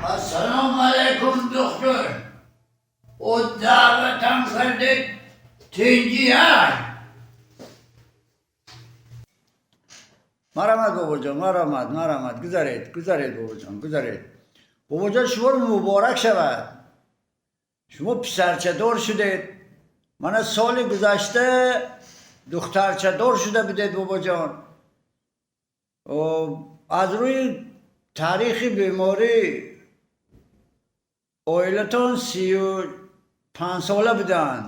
Ассалому алайкум, доктор. О даъватам кардед, тинҷияй? Марҳамат, бобоҷон, марҳамат, марҳамат, гузаред, гузаред, бобоҷон, гузаред. Бобоҷон, шуморо муборак шавад. Шумо писарчадор шудед. Мана соли гузашта духтарчадор шуда будед, бобоҷон. Аз рӯи таърихи беморӣ оилатон 35 сола буданд.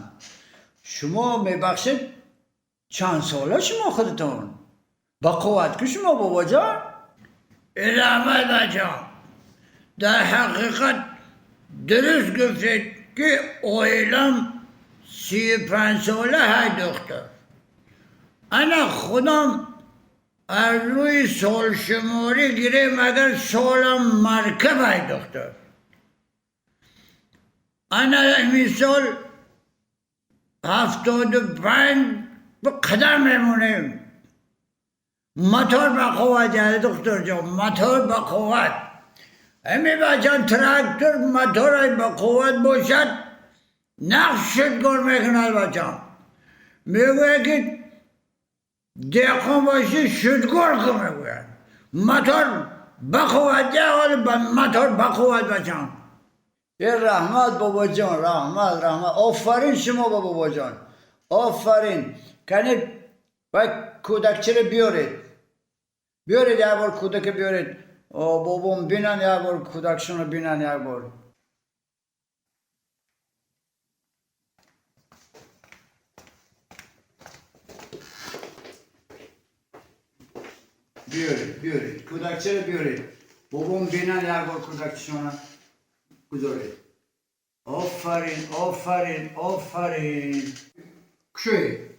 Шумо, мебахшед, чанд сола шумо худатон? Ба қувват ку шумо, бобоҷон? Раҳмат, бачам. Дар ҳақиқат дуруст гуфтед, ки оилам 35 сола ҳай, доктор. Ана худам аз рӯи солшуморӣ гирем, агар солам маркаб ай, доктор. Ана мисол 75 қадам мемонем. Мотор ба қувват, яъне докторҷон, мотор ба қувват. Ҳами бачан, трактор моторай ба қувват бошад, нақш шудгор мекунад, бачам. Мегӯяд, ки деҳқон бошӣ, шудгор кун, мегӯяд. Мотор ба қувват, ҳоли мотор ба қувват, бачам. Е, раҳмат, бобоҷон, раҳмат, раҳмат, офарин шумо ба, бобоҷон, офарин. Кани, вай кӯдакчиро биёред, биёред, як бор кӯдака биёред, бобом бинан, як бор кӯдакшонро бинан, як бор. Биёред, биёред, кӯдакчиро биёред, бобом бинан, як бор кӯдакчишона гузоред. Офарин, офарин, офарин. Кушоед,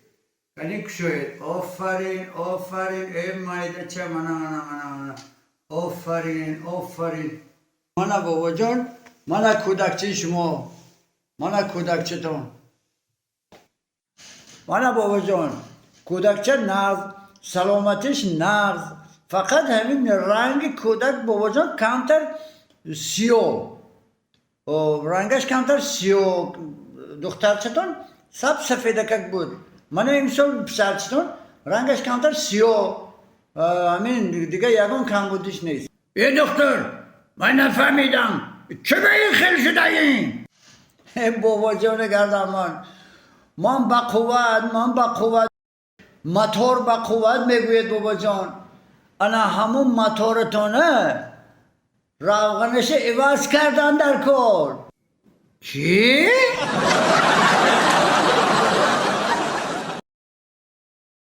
кани, кушоед. Офарин, офарин. Э, майдача, мана, мана, мана, мана, офарин, офарин. Мана, бобоҷон, мана кӯдакчаи шумо, мана кӯдакчатон. Мана, бобоҷон, кӯдакча нағз, саломатиш нағз, фақат ҳамин ранги кӯдак, бобоҷон, камтар сиёҳ, рангаш камтар сиёҳ. Духтарчатон саб сафедакак буд, мана имсол писарчатон рангаш камтар сиёҳ. Ҳамин, дига ягон камбудиш нест. Е, доктор, ман нафаҳмидам, чаро ин хел шуда ин? Э, бобоҷони гардамон, ман ба қувват, ман ба қувват, мотор ба қувват мегӯед, бобоҷон. Ана ҳамун моторатона равғанаша иваз кардан дар кор. Чӣ?